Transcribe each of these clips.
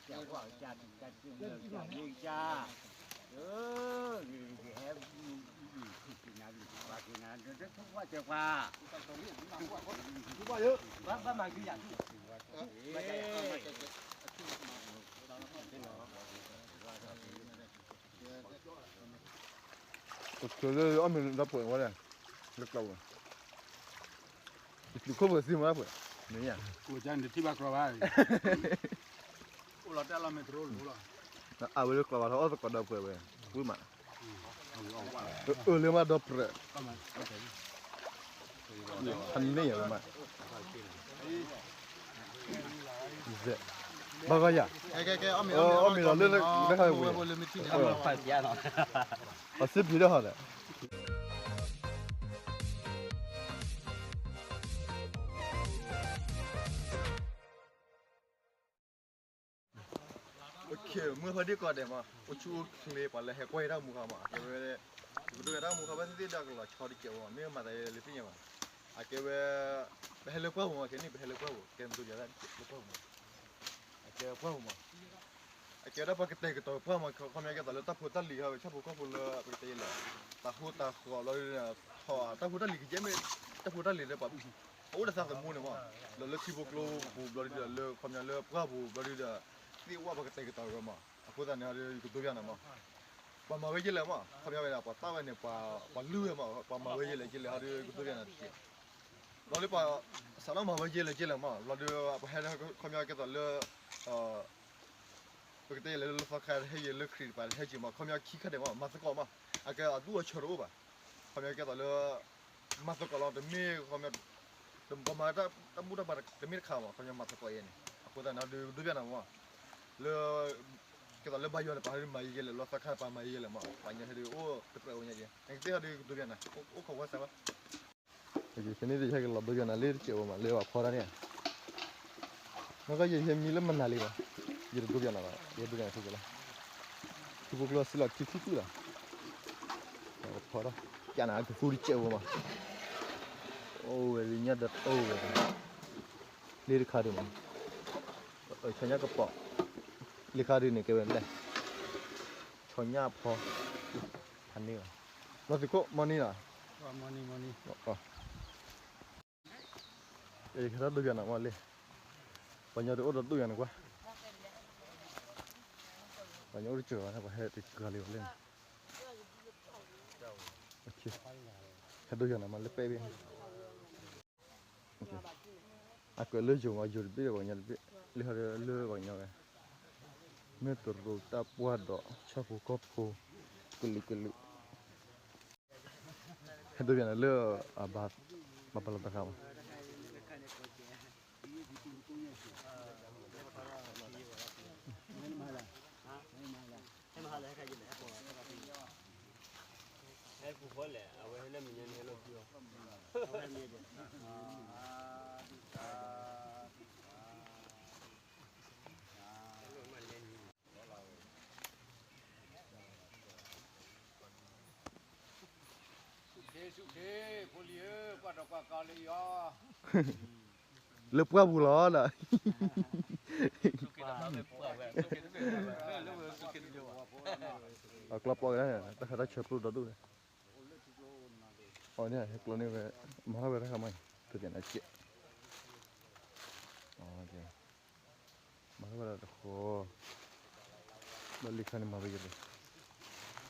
ကဆိလၢအီၣ်မ့ၤဒီးပှဲၤဝဲလဲၣ်, လၢကျိးဝဲ, ယကျိးခိၣ်ပှဲၤသံမးပှဲၤ, မ့ၢ်ယါ, အိၣ်ကန့ၣ်တထံၣ်ဘၣ်ကျိးဘၣ်, အိၣ်လီၤတၢ်လီၤမ့ၢ်တရိလိၤလီၤ, အဝဲလၢကျိးဘၣ်ထီၣ်အီၣ်သကိးဒီးပှဲၤဝဲ, ဝံၣ်မး, အၢလၢမးဒီးပှဲၤ, ဖးန့ၢ်ယၤဝဲမး ဘၣ်ဂီၢ်ယၤ, အီၣ်မ့ၤလီၤလၢလၢခါဝဲ, အစ့ပျံၤတၢ်ဟီဒီး မုၢ်ဟါဒ်ကိးဂၤဒဲးမး အိၣ်ဆူၣ်အိၣ်ချ့ ပှၤလၢဟဲကွၢ်ယတၢ်မူခါမး အကဲဝဲ, ယကဒိကနၣ်တၢ်မူခါ ဘၣ်သ့ၣ်သ့ၣ်ဒီးကလီၤဆီတစဲးဝဲမး မ့ၢ်မၤသးယဲလၢသ့ၣ်ညါဘၣ်, အကဲဝဲ, ပဟဲလၢပှၢ်ပူၤမး ခဲန့ၣ် ပဟဲလၢပှၢ်ပူၤ ကဲမုၢ်ဒိယၤလၢပှၢ်ပူၤမး, အကဲပှၢ်ပူၤမး အကဲဒၣ်ပှၤကတဲာ်ကတီၤပှၢ်မး ခီပညီကဲသိးလၢတၢ်ဖိတၢ်လံၤဟဲဝဲ ဆၣ်ဖိကီၢ်ဖိလၢပကတဲယဲလဲၣ်, တၢ်ဟိတၢ်ဃီဘျီဒုဒီး, ထီၣ်တၢ်ဖိတၢ်လံၤကယဲၢ်မ့ၢ်, တၢ်ဖိတၢ်လံၤလၢပှၤ, အအိၣ်ဒီးသးသမူန့ၣ်မး, ဒီးလၢထံဖိကျိပူၤဘျီဒုဒီး လၢခီပညီလၢပှၢ်ပူၤဘျီဒုဒီး, သ့ၣ်ဝဲပှၤကတဲာ်ကတီၤဝဲမး အဃိသတးန့ၣ်ဟီဒီး ယကဒိပၠးနၤမး, ပှၤမၤဝဲယဲလဲၣ်မး ခီပညီဝဲဒၣ် ပှၤတၢ်ဝဲန့ၣ် ပှၤလုၢ်ဝဲမး ပှၤမၤဝဲယဲလဲၣ်ယဲလဲၣ်ဟီဒီး ယကဒိပၠးနၤတက့ၢ် ဘျီလၢပှၤ, စးထီၣ်မၤဝဲယဲလဲၣ်ယဲလဲၣ်မး ဘျီဒီး ပဟဲခီပညီကဲသိးလၢ, ပကတဲယဲလဲၣ်လၢလီသီခါတဟဲယဲ လၢခရံာ်တပၤတဟဲက့ၤမး ခီပညီခံခါဒဲးမး မၤသကိးမး, အကဲအဒူၣ်အဆၢတအိၣ်ဘၣ်, ခီပညီကဲသိးလၢ, မၤသကိးလီၤ တမ့ၢ်ခီပညီ, ပှၤမၤတၢ်ဘူၣ်တၢ်ဘါတမ့ၢ်တခါမး ခီပညီမၤသကိးယဲန့ၣ် အဃိသတးန့ၣ်ဒီး ကဒိပၠးနၤမး, လၢ, ကဲသိးလၢဘါယွၤတပၤဟီဒီးမၤယဲလဲၣ် လီသီခါတပၤမၤယဲလဲၣ်မး ပှၤညီဟဲဒီးအိၣ်တကြၢးအိၣ်ညါက့ နကသ့ၣ်ဟီဒီးကဒိပၠးနၤ, အိၣ်ခိးဝဲစၢ်ဘၣ် ဖဲန့ၣ်ယဟဲက့ၤလီၤဒိပၠးနၤလၢတစဲးဝဲမး လၢပှၤဖီတၢ်န့ၣ်, မ့ၢ်ကယဟဲမံလၢမနၤလံဘၣ်, ယတဒိပၠးနၤဘၣ် ယဒိပၠးနၤဆူကလီၤ, ထံဖိကျိစံလီၤခံထံၣ်ကွံာ်လီၤ, ဖီတၢ်, ကနၤကသူတစဲးဝဲမး, အိၣ်ဝဲလၢညါဒီးအိၣ်ဝဲ, လ့တခါဒုးမး, ဆီညၣ်ကပီၤ, လ့ခါဒုးန့ၣ်ကဲဝဲလဲၣ်, ဆီညၣ်ဖီ, ဖးန့ၢ်လီၤ, လီၤသုးခိၣ်မီၤနံၤလီၤ ယဟဲထီၣ်ဒိပၠးနၤမးလံ, ပှၤညီတအိၣ်ဒီးဒိပၠးနၤကွၢ်, ပှၤညီအိၣ်တစှၤဘၣ် ပှၤဟဲတစှၤလံဘၣ်လံ, ဟဲဒိပၠးနၤမးလၢပဲၣ်ဘ့ၣ်, အကလၢယိၤမး ယိၤတဘ့ၣ်ဒီးပှၤကညီတဘ့ၣ်, လၢဟီဒီးလၢပှၤကညီဝဲ, မ့ၢ်တရူးတၢ်ပှၢ်ဒီး ဆၣ်ဖိကီၢ်ဖိ, ကလုာ်ကလုာ် ဟဲဒိပၠးနၤလၢအဘၣ်, ဘၣ်ပလီၢ်တခါမး, လၢပှၢ်ပူၤလီၤဒီး, အကျီပီၢ်က့ၤဒၣ်န့ၣ် တၢ်ခါတၢ်ဆၢပျိဒီဒူၣ်ဝဲ, အန့ၣ်ဟဲကျီန့ၢ်ဝဲ, မၤထီၣ်ဝဲတၢ်ခါမး, တကဲးနကဲး မၤထီၣ်ဝဲဒၣ်တဃီ, ဒီးလံခါန့ၣ်မၤဝဲယဲလဲၣ်,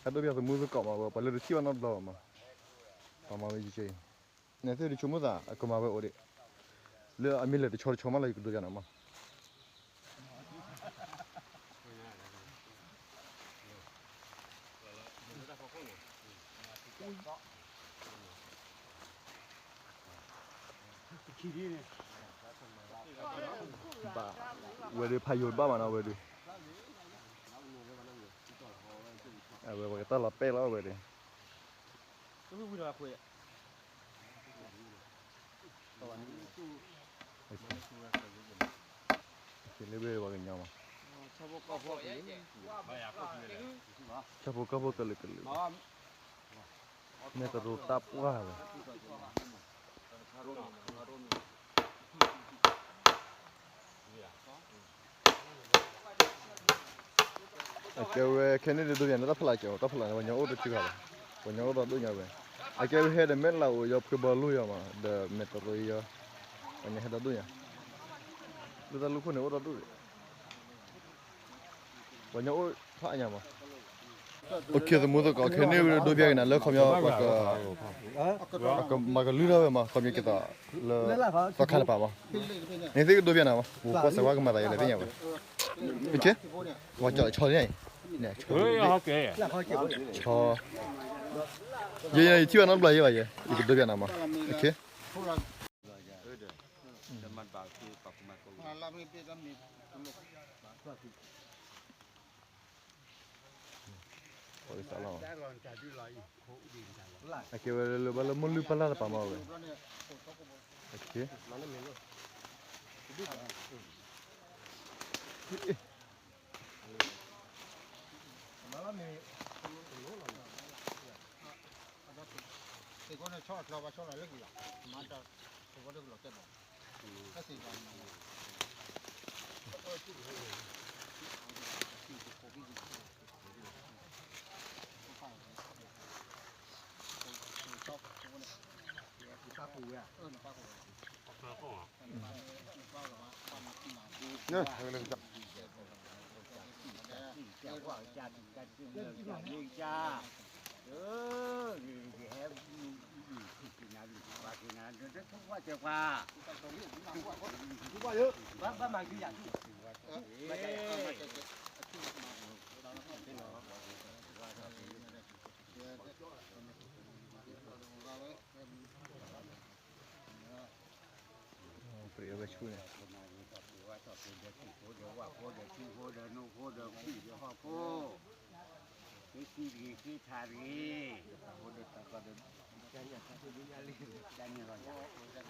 ဟဲဒိပၠးသမူသကိးမးဝဲ ပှၤလၢတထံၣ်ဘၣ်နီတဘျီဘၣ်မး, ပှၤမၤဝဲယဲယဲ, နသ့ၣ်ဒုးဆိကမိၣ်သး အကမၤဝဲအိၣ်ဒံး, လၢအမ့ၢ်လဲၤတဆီတဆီမးလၢယကဒိပၠးနၤမး ဘၣ်, ဝဲဒုးဖးယိၤတဘၣ်မးနီၤ ဝဲဒုး, အဝဲပှၤကတၢၢ်လီၤပဲၢ်လီၤဝဲဒုး, လၢပှၤကညီမး, ဆၣ်ဖိကီၢ်ဖိကလုာ်ကလုာ်, မ့ၢ်တရူးတၢ်ပှၢ်ဝဲ, မ့ၢ်တရူးတၢ်ပှၢ်ဝဲ, မ့ၢ်တရူးတၢ်ပှၢ်ဝဲ, အကဲဝဲခဲန့ၣ်ဒီး ဒိပယၤန့ၣ် တၢ်ဖီလာ်ကဲး တၢ်ဖီလာ်န့ၣ် ပှၤညီအိၣ်တကၢ်ဘၣ်, ပှၤညီအိၣ်ဒီးဒိၣ်ညါဝဲ, အကဲဝဲဟဲဒီးမဲာ်လးအိၣ်ယီၤ ဖှ့ဘီလူယီၤမး ဒီးမဲာ်တရံယီၤ, ပှၤညီဟဲဒီးဒိၣ်ညါ, လၢတၢ်လူၢ်ခိၣ်န့ၣ်အိၣ်ဒီးဒိၣ်ဒံး ပှၤညီအိၣ်ဖးအါညါမး. အိၣ်ခ့ သမူသကိး ခဲန့ၣ်ဒိပယၤက့ၤနၤလၢခီပညီ ပကမၤကလုၢ်ထီၣ်ဝဲမး ခီပညီက့ၤသးလၢ သီခါတပၤမး, န့ၣ်သ့ၣ်ကဒိပယၤနၤမး ပှၤစးဝါကမၤသးယလဲၤသ့ၣ်ညါဝဲ, ပှၤကၠီၤဆီန့ၣ်, ဆီ, ယဲယဲယထံၣ်ဘၣ်နီတဘျီယဲဘၣ်ယဲ ယကဒိပယၤနၤမး, အကဲဝဲလၢဘၣ်လၢမိၢ်လုၢ်ပၢ်လၢ်တပၤမးဝဲ, ပရ့ဝဲဆူန့ၣ် သုစံးတဂ့ၤ သုထးတဂ့ၤ, ကန့ၣ်တဟဲဒုးပျးနၤဘူးဘူးလၢ ပကသးလၢခါမး လၢပသးခါမး ဝဲတၢ်သ့ၣ်သ့ၣ်ညါဖိ ယဲမ့ၢ်လၢထီၣ်ကပၣ်ဖိမး တၢ်လီၢ်တၢ်လီၢ် တၢ်ထီၣ် ထီၣ်တ့ၢ်န့ၣ်လီၤ ပကထီၣ်န့ၣ်ဖးယံာ်ညါ နာ်က့ဒီး မ့ၢ်လဲၤလၢအဖီခိၣ်ဒီးဃုအီၤန့ၣ် လဲၤလၢအဖီလာ်ဃုအီၤန့ၣ်မး တၢ်တဝီဘီဒီး တန့ၢ်ဘၣ် န့ၢ်ဘၣ်ဖံသၣ်တစူးဖိထီ မၤသ့မဲာ်တရူးဖိ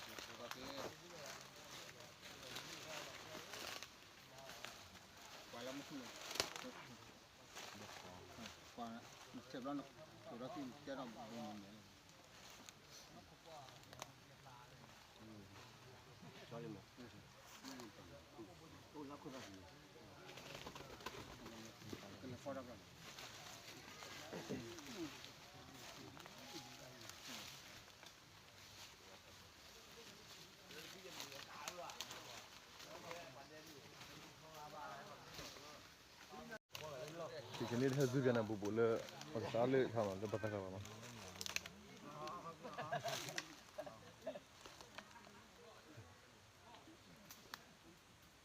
တဲလီၤဝဲတတီ လီၤဒီးအဝဲ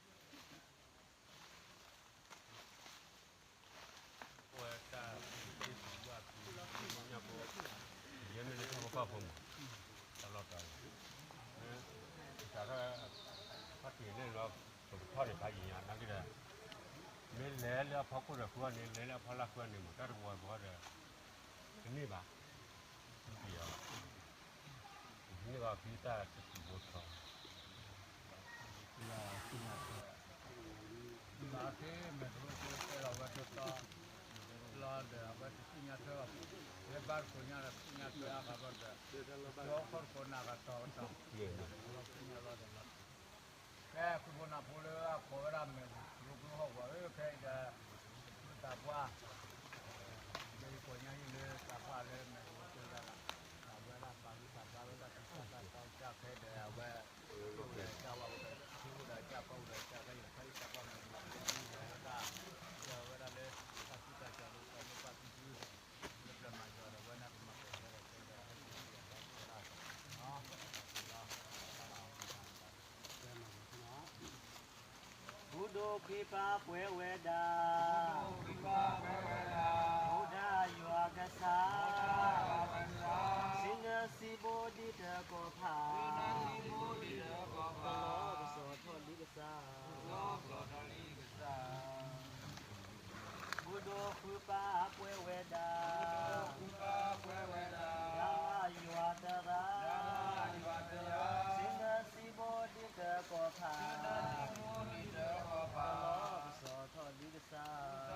တသ့ၣ်ညါထွဲဘၣ် လၢဘၣ်တခိၣ်ညါဒီးသ့ၣ်ညါထွဲအါဘၣ်ဒီး ဒီခီၣ်တခိၣ်နၢ်ကတီၤကတီၤ သ့ၣ်ညါလီၤဒီးလီၤ ဖဲဃုဖိနၢ်ဖိလၢအကိးဝဲဒၣ်မဲာ်တရူးဖိဟီၣ်ကဝီၤဧၢ ဖဲအံၤဒီး တၢ်ပှၢ် လၢယကိးညါအံၤလၢတၢ်ပှၢ်လၢမဲာ်တရူးဖိလၢ အဝဲဒၣ်ပာ်ဂံၢ်ပာ်ဘါဝဲဒၣ်တၢ်ပာ်တၢ်ပာ်ကဖဲဒီးအဝဲ အိၣ်ဒီးကၢ်ဝဲအိၣ်ဒီးထံအိၣ်ဒီးကၢ်ပီအိၣ်ဒီးကၢ်ဖဲအံၤ ဖဲအံၤတၢ်ပှၢ်မဲာ်တရူးဖိဝဲဒၣ် ဒီးဝဲဒၣ်လၢ တၢ်ကူတၢ်ကၢ်လၢတၢ်မ့ၢ်ပာ်ဖံဖု လၢပျၢၤမၤယွၤဒီးဝဲနၢ်ကမၤကဲးဖဲဒီးဖဲဒီးဟဲက့ၤဒီးတၢ်ပှၢ်လၢ ဘူးဒိၣ်ခွံပၢ်ပှဲၤဝဲဒၣ်, ဘူးဒိၣ်ခွံပၢ်ပှဲၤဝဲဒၣ်, ဘူးဒိၣ်ခွံပၢ်ပှဲၤဝဲဒၣ်, ဘူးဒၣ်ယွၤကစၢ်, ဘူးဒၣ်ယွၤကစၢ်, ဆံနၢဆံဘိဒ်တကီၢ်ဖး, ဆံနၢဆံဘိဒ်တကီၢ်ဖး, ပလီၢ်ကစီၣ်ထီၣ်လံကစၢ်, ပလီၢ်ကစီၣ်ထီၣ်လံကစၢ်, ဘူးဒိၣ်ခွံပၢ်ပှဲၤဝဲဒၣ်, ဘူးဒိၣ်ခွံပၢ်ပှဲၤဝဲဒၣ်, ဒၣ်ယွၤတဂၤ, ဒၣ်ယွၤတဂၤ, ဆံနၢဆံဘိဒ်တကီၢ်ဖး, ဆံနၢဆံဘိဒ်တကီၢ်ဖး, ပလီၢ်ကစီၣ်ထီၣ်လံကစၢ်,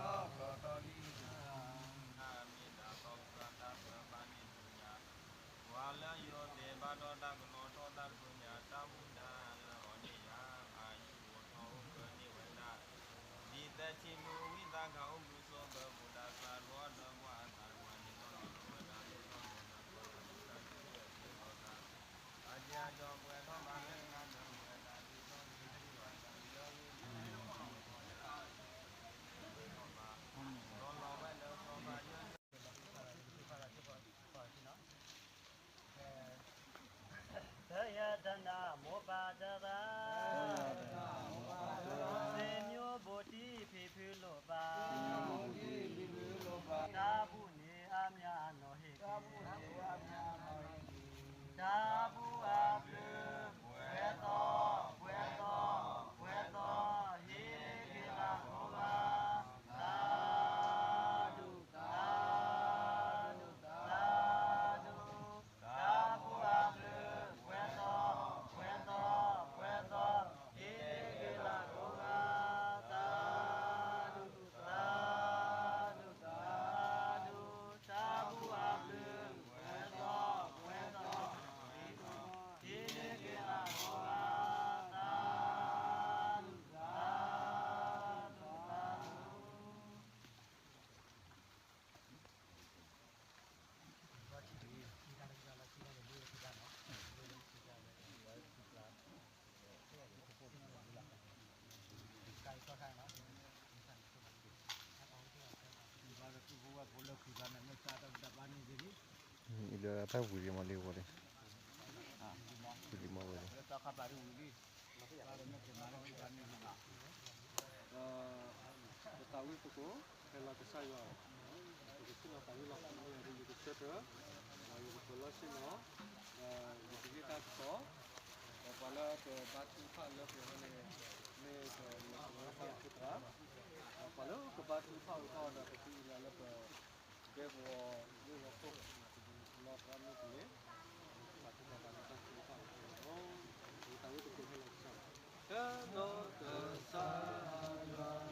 တၢ်ဘူၣ်အဘျုး ပှဲၤသီ ပှဲၤသီ ပှဲၤသီ ဟ့ၣ်က့ၤလၤကပီၤဘၣ် သးဒူၣ် သးဒူၣ် သးဒူၣ် တၢ်ဘူၣ်အဘျုး ပှဲၤသီ ပှဲၤသီ ပှဲၤသီ ဟ့ၣ်က့ၤလၤကပီၤဘၣ် သးဒူၣ် သးဒူၣ် သးဒူၣ် တၢ်ဘူၣ်အဘျုး ပှဲၤသီ ပှဲၤသီ ဟ့ၣ်က့ၤလၤကပီၤဘၣ် သးဒူၣ် သးဒူၣ် သးဒူၣ် လၢတၢ်ဝံၤလံမးလံဝဲလံ ဝံၤလံမးဝဲလံ ဒီး ပသးဝံၣ်သကိး ဟဲလီၤကစၢ်ယွၤ ပကစံၣ်လီၤသးဝံၣ်လီၤ မ့ၢ်ယၤဒ်ယကဆၢထၢၣ် ဒီးယကပၢၤလီၢ်ဆ့ၣ်နီၤ ဒီးယကဟ့ၣ်တၢ်ကစီၣ် ဒီးပှၤလၢပဘါထုကဖၣ်လၢပှဲၤဝဲန့ၣ် မ့ၢ်ပလီၤကဝဲသၣ်သ့ၣ်တဖၣ် ဒီးပှၤလၢကဘါထုကဖၣ်အီၤဒီး ပသံလၢလၢပ ဒဲကဝီၤ လ့ၣ်ဝီၤခိၣ် လီၤသရၣ်မုၣ်ကလ့ၢ် ပှၤသ့ၣ်တဖၣ်လၢတၢ်ထုကဖၣ်အဃိလီၤ. ပသးဝံၣ်သကိးဟဲလီၤကစၢ် ဟဲလီၤကစၢ်ယွၤ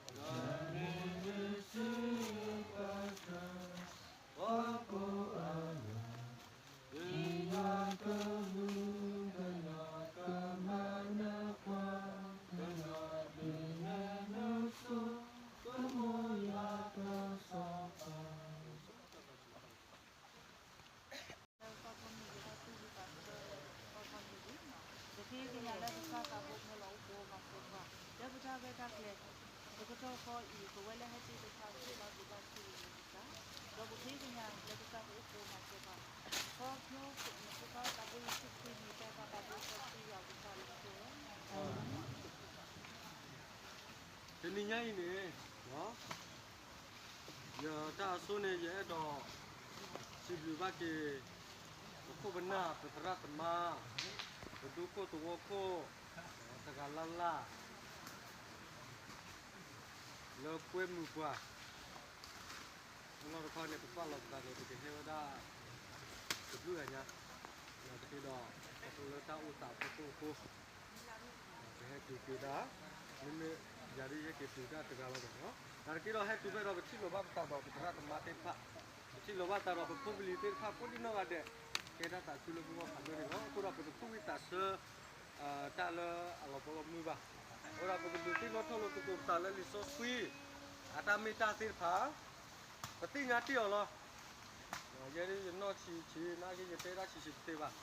လၢမ့ၢ်ယ့ၣ်ၡူးခရံာ် ပှၤကိးအလၢ ကညီကလုာ် ကညီကမၤနၢၤပှၤ ကညီဒုးနဲၣ်နုာ်စိ ကမိၣ်ယွၤကစီၤပၤ လၢကစၢ်ဖိမုၣ်ယဟဲတူၢ်ဝံသးစူၤ ပှၤဂီၢ်မုၢ်လံ, ပဃ့ကညးလၢကစၢ်သးဘိဖဲလီၤအိၣ်ဖှိၣ်မၤစၢၤပှၤ လၢပတၢ်ရဲၣ်တၢ်ကျဲၤ တကတီၢ်ဃီအံၤ ပဝဲလၢဟဲတ့ၢ်တဖၣ် ပစံးဘျုးဘၣ်စၢၤက့ၤကစၢ်, ဒီးပဃ့ကညးလၢကစၢ်ကအိၣ်ဖှိၣ်မၤစၢၤပှၤ ခီဖျိနဖိခွါသးဘိယ့ၣ်ၡူးခရံာ်န့ၣ် တၢ်သးဘိစီဆှံယွၤကစၢ်လၢပဂီၢ် တနံၤညါအံၤန့ၣ် ယတၢ်အစိန့ၣ် ယအဲၣ်ဒိးစံးဘျုးဘၣ်က့ၤ ပခိၣ်ပနၢ် ပသရၣ်သမါ ပဒူခိၣ်သဝီခိၣ် တဂၤလၢ်လၢ် လၢကွဲမုာ်ပှၤ အနီၢ်တခီန့ၣ် ပပာ်လီၤပသးန့ၣ် ပကဟဲဝဲဒၣ် တဘျုးဂၤညါ တက့ဒီး ခီဖျိလၢတၢ်အိၣ်သးဖီခိၣ်အဃိ ပဟဲတုၤက့ၤဒၣ် မ့မ့ၢ်ယၤဒ်ယဟဲက့ၤတုၤဒၣ်တဂၤလီၤမ့ၢ်နီၤ, တၢ်တက့ဒီးဟဲတုၤဖဲဒီး ပထံၣ်လိာ်ဘၣ်ပသးဒီးပသရၣ်သမါသ့ၣ်တဖၣ်, ပထံၣ်လိာ်ဘၣ်သးဒီးပဖိပလံၤသ့ၣ်တဖၣ် ကိးဒံနီၢ်ဂၤဒဲး ကဲတၢ်သးခုလၢပဂီၢ်ဖးဒိၣ်န့ၣ်လီၤ. အဃိဒီးပတထူၣ်ဝံသးဆၢ တၢ်လၢအလီၤဘီလီၤမုၢ်ဘၣ်. အဃိဒီးပကဒုးသ့ၣ်နီၣ်ထီၣ်လိာ်သကိး ပသးလၢလံာ်စီဆှံ အတၢ်မ့ၢ်တၢ်သ့ၣ်တဖၣ် ပသ့ၣ်ညါတ့ၢ်အီၤလီၤ. ယဲဒၣ်ယနီၢ်ဆံးဆံး နာ်က့ ယတဲတၢ်ဆံးဆံးတသ့ဘၣ်.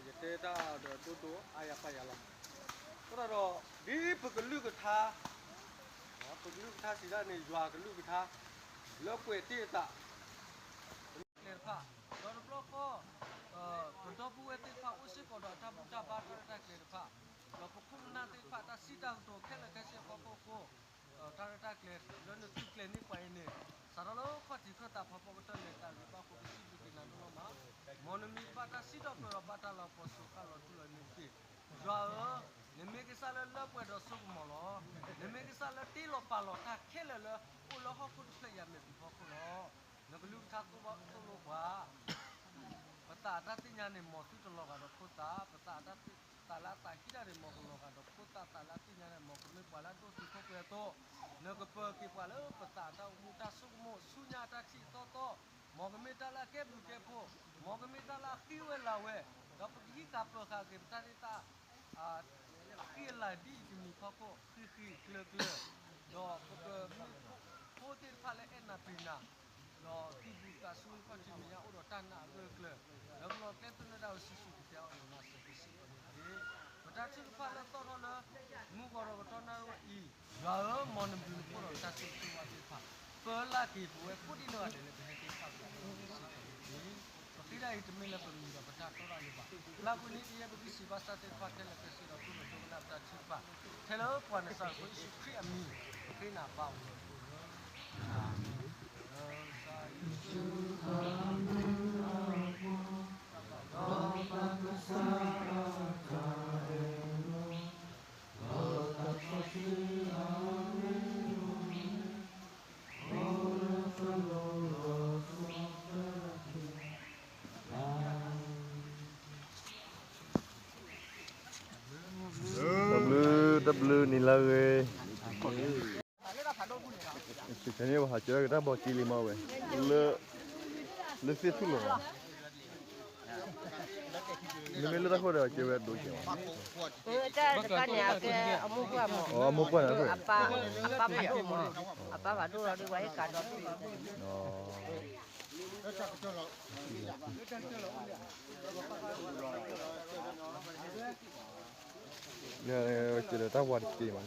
ယတဲတၢ်ဒီးဒိၣ်ဒိၣ်အါယၤပာ်ယၤလီၤ. အဃိဒီး ဒ်ပကလုၢ်ကထါ ပကလုၢ်ကထါစံးဒၣ်န့ၣ် ယွၤကလုၢ်ကထါ လၢကွဲးတ့ၢ်အသး ကျဲတဖၣ်, ဒီးတဘျီဃီ ပဒီပုၢ်ဝဲၢ်သ့ၣ်တဖၣ် အိၣ်စ့ၢ်ကီးဒီးအတၢ်ဘူၣ်တၢ်ဘါတၢ်ရဲၣ်တၢ်ကျဲၤတဖၣ်, ဒီးပခိၣ်ပနၢ်သ့ၣ်တဖၣ် တၢ်စံးတၢ်ကတိၤခဲလၢာ်ခဲဆ့အဖီခိၣ်အဃိ, တၢ်ရဲၣ်တၢ်ကျဲၤလၢနသုကျဲၤန့ၢ်ပှၤအံၤန့ၣ် စးထီၣ်လၢခီၣ်ထံးခၢၣ်သးဖီဖီကတၢၢ် လဲၤသးဂ့ၤဘၣ်ဃိ ပစံးဘျုးက့ၤနၤဒိၣ်လီၤမး. မ်နမံၤတဖၣ်တၢ်စံးထီၣ်ပတြၢၤဒီး ဘၣ်တၢ်လၤကပီၤစိးဃၣ်လီၤတူၢ်လီၤနံၤတက့ၢ်. ယွၤဧၢ, နမ့ၢ်ကစၢ်လၢလၢပှဲၤဒီးစိကမီၤလီၤ. နမ့ၢ်ကစၢ်လၢတ့လီၤပာ်လီၤတၢ်ခဲလၢာ်လၢအိၣ်လၢဟီၣ်ခိၣ်တဖျၢၣ်အံၤအမဲာ်ဖံးဖီခိၣ်လီၤ. နကလုၢ်ကထါသိၣ်လိပှၤ ပသးအတၢ်သ့ၣ်ညါန့ၣ် မ်သုတလီၤဂာ်ဒီးဖိသၣ်, ပသးအတၢ်သးလၢအသးဟံးတၢ်န့ၣ် မ်ကလီၤဂာ်ဒီးဖိသၣ်, သးလၢအသ့ၣ်ညါန့ၣ် မ်ကမ့ၢ်ပှၤလၢအဒိၣ်တုာ်ခိၣ်ပှဲၤအသိး, နကပၢၤက့ၤပှၤလၢပသးအတၢ်အိၣ်မူတၢ်ဆိကမိၣ် ဆူညါအတၢ်ထံၣ်အသီသီ, မ်ကမ့ၢ်တၢ်လၢအကဲဘျုးကဲဖှိၣ်, မ်ကမ့ၢ်တၢ်လၢအဃံဝဲလၤဝဲ, ဒီးပကဟံးဃာ်ပၢၤဃာ်က့ၤပတၢ်သ့ၣ်တၢ် ဃံအလၤဒ်အံၤတမံၤဖီခိၣ် ဃံဃံကျၢၤကျၢၤ, ဒီးပကမ့ၢ်ဖိသ့ၣ်တဖၣ်လၢအဲၣ်နၤပျံၤနၤ, ဒီးသုးဘူးသးစူၤခီၣ်ထံးမဲာ်ညါအိၣ်ဒီးတၢ်နာ်အဂၢၢ်အကျၢၤ, လၢပလီၢ်ကျဲသနၢၣ်ဒၣ်ဝဲစုာ်စုာ်ကတဲာ်အီၤန့ၣ် မၤစၢၤကစံးပတြၢၤန့ၣ်တက့ၢ်. ပတၢ်ထုကဖၣ်လၢသီၣ်ထီၣ်လၢ မုၢ်ဂီၤဒီးကတီၢ်နၣ်ရံၣ်ဝဲအံၤ, ယွၤဧၢ, မ်နဘျုးနဖှိၣ်ဒီးနတၢ်ဆိၣ်ဂ့ၤဆိၣ်ဝါသ့ၣ်တဖၣ် ပၢလၢ်က့ၤပဝဲကိးဒံနီၢ်ဂၤဒဲးလၢပဟဲက့ၤဖးပှၤအဃိ စံးပတြၢၤန့ၣ်တက့ၢ်. ပဃ့ဒၣ်အံၤတမ့ၢ်လၢပမံၤဒီးပတၢ်တီတၢ်လိၤဘၣ်. လၢအပူၤန့ၣ်တယဲၢ်ပဂံၢ်စံးဘၣ်ဆၣ်သ့ၣ်တဖၣ်ခဲလၢာ်ခဲဆ့ဒီး တိၢ်လိာ်ဒိကနၣ်ပတၢ်ထုကဖၣ် ထဲလၢပှၤနၤစၤရ့းဖိယ့ၣ်ၡူးခရံာ်အမံၤ ပဃ့နၤပၢ်အိၣ်လၢပူၤလၢ အၤမ့ၣ်. ဘျုးနံၤလၢအဂ့ၤ, တနံၤအံၤ ပဟးကၢက့ၤတၢ်ဘီက့လံမးဝဲ, လၢ, လၢသ့ၣ်ထူၣ်လိာ်မး, မ့မ့ၢ်လၢတၢ်ဃိၣ်ဒီးကဲဝဲဒိကဲးမး, တၢ်တခါန့ၣ် အကဲအမိၢ်ပှၢ်မး, အမိၢ်ပှၢ်န့ၣ်, အပၢ်ဖးဒိၣ်မး, အပၢ်ဖးဒိၣ်လီၤဒီးပှၤဟ့ၣ်ကးဒီး ကဲဒီးတၢ်ဝါတက့မး,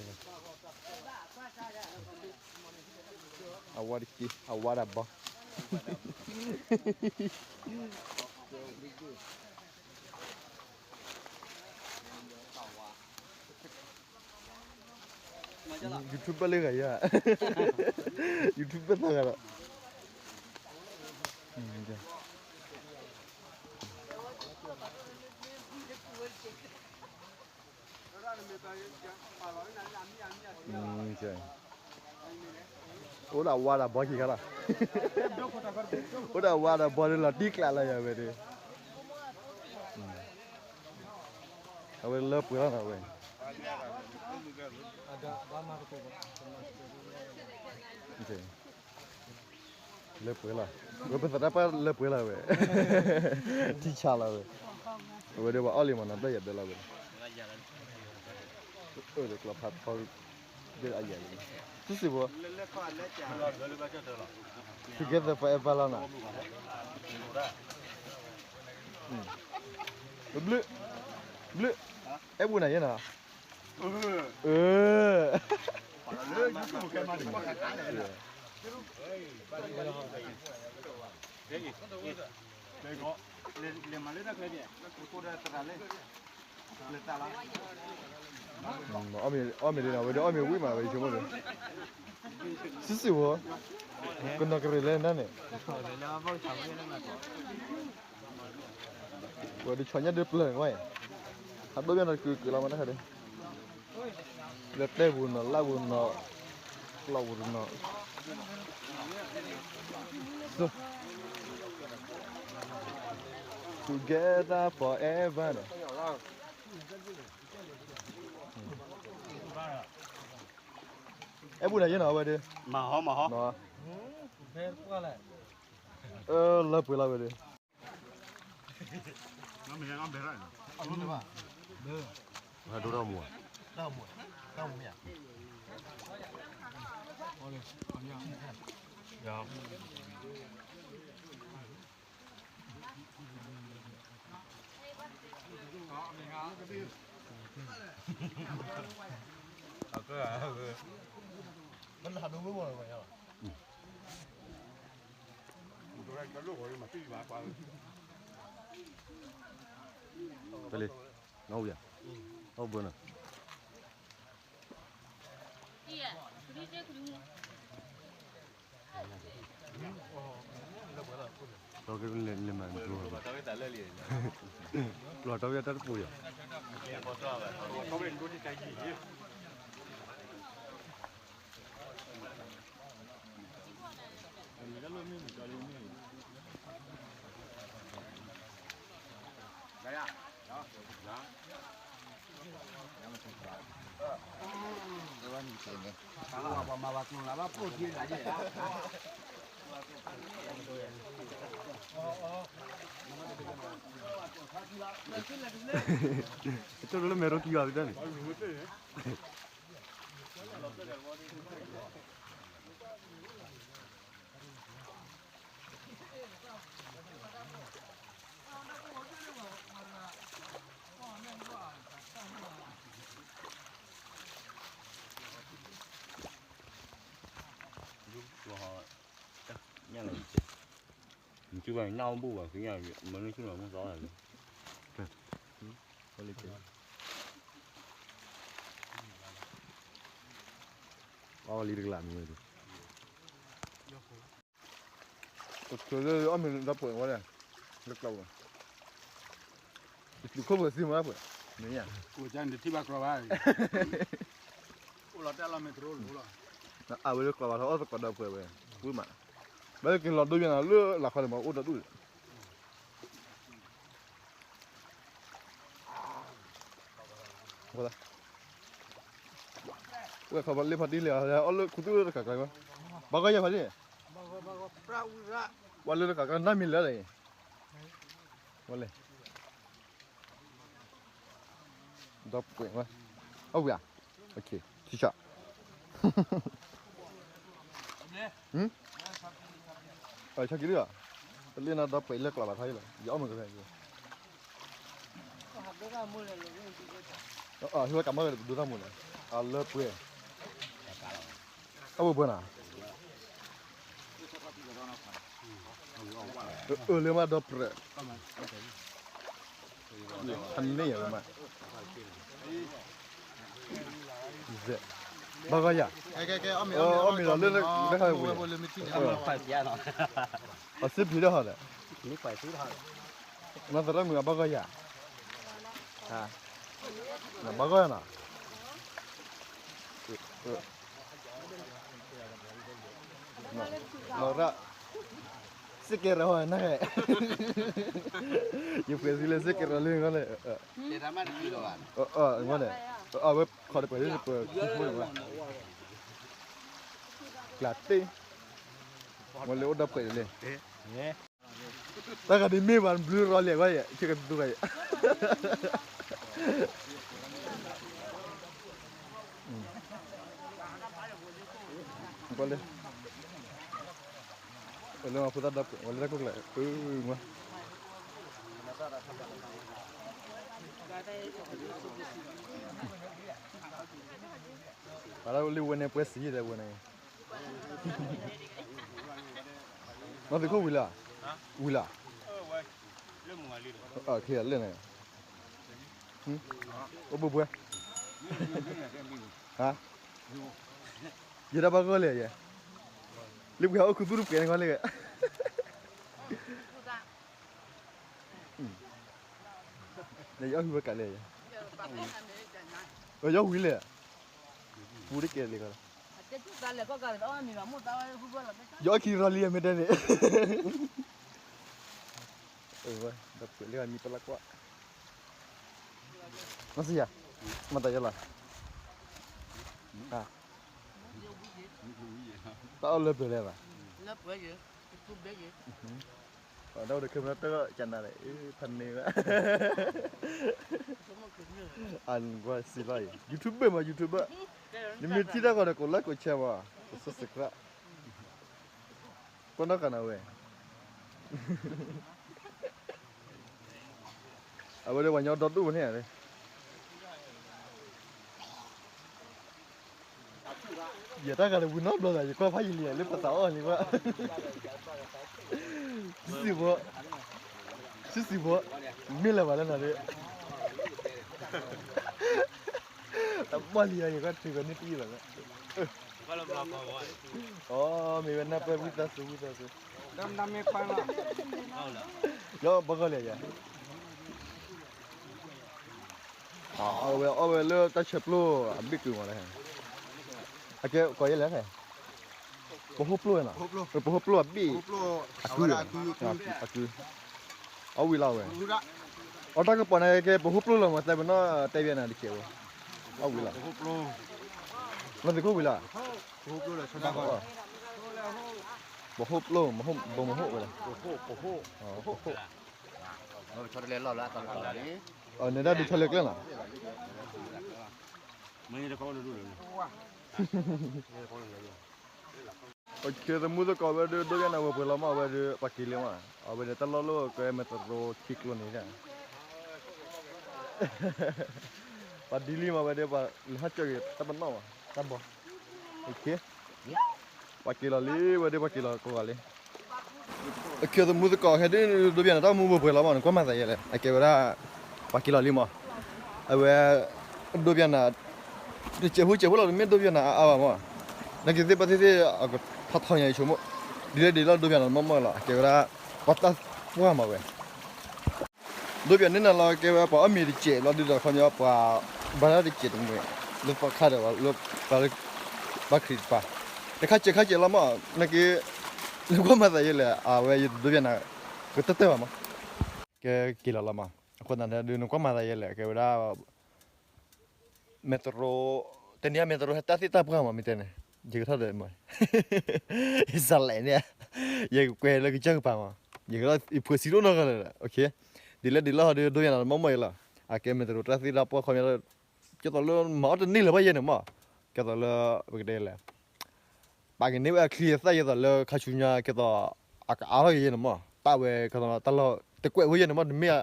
အဝါတက့, အဝါဒၣ်ဘီ, ယူၤထူဘၢၣ်လၢဂၤယၤ, ယူၤထူဘၢၣ်သၢဂၤဒီး အိၣ်ဒၣ်ဝါဒၣ်ဘီခံခါလီၤ, အိၣ်ဒၣ်ဝါဒၣ်ဘီဒီးလီၤတံၢ်ကျးလီၤယၤဝဲဒီး, အဝဲလၢပှဲၤလီၤနီၤဝဲ လၢပှဲၤလီၤ, ဝဲပသရၣ်ပၢ်လၢပှဲၤလီၤဝဲ, ထံဆါလီၤဝဲ, အဝဲဒီးပှၤအီၣ်လံမးနီၤ တၢ်ယၤဒၢလီၤဝဲ, အၢဒီးကျီဖးထီ, ဒ်အယၤလံ, စုစုဖိ, Together forever လီၤနီၤ, ဘျုး, ဘျုး, အဲၣ်ပူၤနၤယဲနီၤ အီၣ်မ့ၤဒ်နီၤ ဝဲဒၣ်အီၣ်မ့ၤဝံၣ်မးဝဲဆိကမိၣ်ဒီး, စုစုဖိ, ကနီၤကရံၣ်လဲၣ်နၤန့ၣ် ဝဲဒၣ်ဆီညၣ်ဒုးပျၢၤန့ၣ်ကွၢ်အံၤ, ဟးဒိၣ်ယၤနီၤကုာ်ကုာ်လီၤမးတခါဒီး, လၢတဲပူၤနီၤ လၢပူၤနီၤ, ကျီပူၤတနီၤ, Together forever န့ၣ်, အဲၣ်ပူၤနၤယဲနီၤ အဝဲဒၣ်, မၤဟီ မၤဟီ, လၢပှဲၤလီၤဝဲဒၣ် ဟဲဒိၣ်တၢ်မူ, တၢ်မူမ့ၢ်ဧါ, မ့ၢ်ဟးဒိၣ်ဝဲမ့ၢ်ဧါ, ပလံ, နီၢ်ဝံၤဧါ, နီၢ်ဘၢနီၤ, လၢမၤ, ကျီၢ်ထီၣ်ဝဲတၢ်တပူၤယၤ, ကၠိဒိၣ်လၢမဲာ်ရိကံဘၣ်ဖဲတၢ်န့ၣ်, ညၣ်လီၤ, နစုဘၣ်ညၣ်အိၣ်ဘူးဘၣ် ကညၣ်မနုၤဆူၣ်လီၤမ့ၢ်သီလီၤ, အီၣ်လံတကလးမ့ၢ်, တချုးလၢအီၣ်မ့ၤဒီးပှဲၤဝဲဒၣ်, လၢကျီၢ်ဝဲ, တချုးခိၣ်ပှဲၤသံမ့ၢ်ပှဲၤ, မ့ၢ်ဧါ, အိၣ်လီၤတၢ်လီၢ်မ့ၢ်တရိလိၤလီၤ, အဝဲလၢကျီၢ်ဘၣ်ထီၣ်အီၣ်သကိးဒီးပှဲၤဝဲ, ဝံၣ်မး, ဘၣ်လၢက့ၤလီၤဒိၣ်ယၤနၤလၢလၢ်ခီန့ၣ်မ့ၢ်အိၣ်ဒီးဒူၣ် ဝဲဒၣ်, ဝဲခီဘၣ်လ့ဖးဒံလံ, အီၣ်လၢခူသူၣ်တကးကျါ, ဘၣ်ဂီၢ်ယၤဖးဒံ, ပှၤလၢတကးကျါနၢ်မံၤလၢာ်, ဝဲလဲၣ်, ဒီးပှဲၤဝဲ, အဝံၤဧါ, ထံဆး, အဆၢက့ၤလံလီၤ, တလ့နၤဒီးပှဲၤလၢကျီဘၣ်ထါအံၤလီၤ, ယအီၣ်မ့ၢ်ကဖဲ, ဟ့ၣ်ဝဲကမၣ်ဝဲဒိၣ်တၢ်မူန့ၣ်, အလၢပှဲၤ, အဝဲပှဲၤနၤ, အၢလၢမၤဒီးပှဲၤ, ဖးန့ၢ်ယၤဝဲမး, ဘၣ်ဂီၢ်ယၤ, အီၣ်မ့ၤလီၤလၢလၢဟဲဝဲ, အစ့ဖံးဒၣ်ဟီဒီး, နီၢ်သရၣ်မုၣ်အဘၣ်ဂီၢ်ယၤ, ဘၣ်ဂီၢ်ယၤနီၤ, နီၢ်သရၣ်, စ့ကဲၤရၤဟီနၤ, ယပှဲၤစံလၢစ့ကဲၤရၤလၢန့ၣ်, န့ၣ်, အဝဲခီတပှဲၤလၢပှဲၤခံဖိန့ၣ်, ကျးတ့ၢ်, မ့ၢ်လၢအိၣ်ဒီးပှဲၤလံ, တၢ်ဂၤဒ်မ့ၢ်ဘၣ်ဘျုးရီလံအဂီၢ်ယဲ, ဆ့ကတူၢ်ဂၤယဲ, လၢဖိသၣ်ဒီးပှဲၤဝဲလၢတၢ်ခိၣ်ကျဲ, ပှၤလၢလံဝဲန့ၣ်ပှဲၤစံးယဲဒီးဝဲန့ၣ်, နီၢ်သုးခိၣ်ဝံၤလၢ, ဝံၤလၢ, လၢ, အိၣ်ဘှံးဘှဲ, ယဲဒၣ်ဘၣ်ဂီၢ်လံယဲ, လၢပှၤအိၣ်ခူသူၣ်တပှဲၤန့ၣ်ဂီၢ်လံ, ယအီၣ်ဝံၤဝဲကးလဲၣ်ယဲ, ယအီၣ်ဝံၤလဲၣ်, ပူတကဲလံ, ယအီၣ်ခံရီလံမ့ၢ်တဲန့ၣ်, ဒီးပှဲၤလၢမံပလၢကွၢ်, မ့ၢ်စံယၤ, မၤတၢ်ယဲလီၤ, တၢ်အီၣ်လၢပျၢၤလဲၣ်ဘၣ်, တၢ်အိၣ်ဒီးခဲမၢတၢ်ကနၤလဲၣ်, ဖးန့ၢ်ဘၣ်, အကွၢ်စံလီၤအံၤ YouTube မး YouTube, နမ့ၢ်ထံၣ်တၢ်ဂီၤဒီး ကိးlike ကိးshareမး, ကိးsubscribe, ကွၢ်နီၣ်ဃာ်နၤဝဲ, အဝဲဒီးပှၤညီဒီဒူၣ်ဝဲန့ၣ်, ယတၢ်ဂၤတဝံၤနီတဘျီဒီး ယကွၢ်ဖးယံာ်လံလၢပသးအီၣ်လံဘၣ်, စံးစံးဖိ, စံးစံးဖိ, မ့ၢ်လၢၤဘၣ်လၢနၤဒီး, တဘၣ်လံယၤ ယကွၢ်ထုးကီးန့ၢ်တအံၣ်လီၤ, အမ့ၢ်ဝဲနၢ်ပၢၢ်ဝံသးစူၤ ဝံသးစူၤ, ယဘၣ်ဂီၢ်လံယၤ, အဝဲအီၣ်ဝဲလၢတၢ်ဆၢပျိအဘ့ၣ်ကုာ်မးလဲၣ်, အကဲကိးယဲလဲၣ်, ပဟိၣ်ပျိနီၤ, ပဟိၣ်ပျိအဘ့ၣ်, အကု, အကု, အီၣ်ဝံၤလီၤဝဲ, အီၣ်တၢ်ကပီၤန့ၣ်ကဲ ပဟိၣ်ပျိလီၤမး သဲပနီၣ်တဲဘၣ်နၤတကဲးဝဲ, အီၣ်ဝံၤလီၤ, နီၢ်သုးခိၣ်ဝံၤလီၤ, ပဟိၣ်ပျိ, ဘိမဟိၣ်ဝဲလဲၣ်, ပဟိၣ်, န့ၣ်ဒၣ်ဒုးဆီလၢကျဲလီၤ, သမူသကိးဝဲဒၣ် ဒိၣ်ယါနၤဝဲပှဲၤလီၤမး အဝဲဒၣ်ပှၤက့ၤလံမး အဝဲန့ၣ်တၢ်လီၢ်လၢကဲမဲၢ်တရိထံကျိန့ၣ် ပှၤဒ်လံမး ဝဲဒၣ်ပှၤလဲၤဟးကၢက့ၤတၢ်ပနီၣ်မး တၢ်ဘီ ပှၤက့ၤလီၤလံ ဝဲဒၣ်ပှၤက့ၤလီၤကိးဂၤလံ အခ့သမူသကိး ခဲဒ်ဒိၣ်ဘၣ်နၤ တၢ်မူဘိပှဲၤလီၤမး နကွၢ်မၤသးယဲလဲၣ် အကဲဝဲဒၣ် ပှၤက့ၤလီၤလံမး အဝဲ ဒိၣ်ဘၣ်နၤ တစဲးဖိစဲးဖိလီၤ တမ့ၢ်ဒိၣ်ဘၣ်နၤအါအါဘၣ်မး နက့ၤသ့ၣ်ပှၤသ့ၣ်သ့ၣ် အကထီၣ်ထီညါယဆိကမိၣ် ဒ်လဲၣ်ဒ်လဲၣ်ဒိၣ်ဘၣ်နၤမးမးလီၤ အကဲဝဲဒၣ် ပှၤတၢ်ပှၢ်မးဝဲ ဒိၣ်ဘၣ်န့ၣ်နၤလီၤ ကဲဝဲပှၤအီၣ်မ့ၤတစဲးလီၤ ဒ်သိးခီပညီပှၤ ဘၣ်တၢ်တစဲးတမှဲၤ လၢပှၤခါဒီး လၢပှၤခရံာ်တပၤ တခါစဲးခါစဲးလီၤမး နက့ၤ နကွၢ်မၤသးယဲလဲၣ် အဝဲယတဒိၣ်ဘၣ်နၤ ကတၢၢ်တၢၢ်ဘၣ်မး ကဲက့ၤလီၤလီၤမး အဃိသတးန့ၣ် ဒုးနကွၢ်မၤသးယဲလဲၣ် ကဲဝဲဒၣ် မဲၢ်တရိ တနံၤအံၤ မဲာ်သရိၤဟဲတၢ်သ့ၣ်တၢ်ပှၢ်မး မ့ၢ်တဲန့ၣ်, ယကထီၣ်ဒီးမး, ယစးလဲၣ်န့ၣ်, ယကကွဲးလၢကစၢၢ်ကပၤမး, ယကထီၣ်ယဖှဲးစံးဒိၣ်နီၢ်ကီၢ်လၢ, ဒ်လဲၣ်ဒ်လဲၣ်ဟီဒီး ဒိယၤနၤတမီၢ်မီၢ်အံၤလီၤ, အကဲမဲာ်သရိၤတၢ်သ့ၣ်တၢ်ပှၢ်ခီပညီ, ကဲသိးလၢမၤအီၣ်တန့ၢ်လၢၤဘၣ်ယဲန့ၣ်မး, ကဲသိးလၢ, ပကတဲလဲၣ် ပာ်ကန့ၢ်ဝဲအချံအသၣ်ယဲသိးလၢ ခါဆူညါကဲသိး, အကအါထီၣ်က့ၤယဲန့ၣ်မး, တၢ်ဝဲကဲသိးတၢ်လီၢ်တကွဲးဝဲယဲန့ၣ်မး, တမ့ၢ်,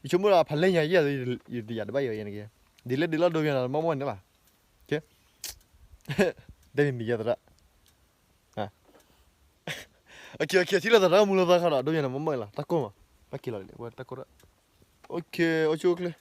ယဆိကမိၣ်ဒီးဖးလဲၢ်ညါယဲ, ယတယာ်တဘၣ်ယဲန့ၣ်က့, ဒ်လဲၣ်ဒ်လဲၣ်ဒိယၤနၤတမီၢ်မီၢ်န့ၣ်လီၤ, တဲမံၤမံၤယဲသရၣ်, ထံၣ်လိာ်သးတၢ်မူလိာ်သးခါဒီး ဒိယၤနၤမီၢ်မီၢ်လီၤ, တၢ်ကိၢ်မး, ဘၣ်က့ၤလီၤလံ, ဝဲတၢ်ကိၢ်, အိၣ်ဆူၣ်အိၣ်ချ့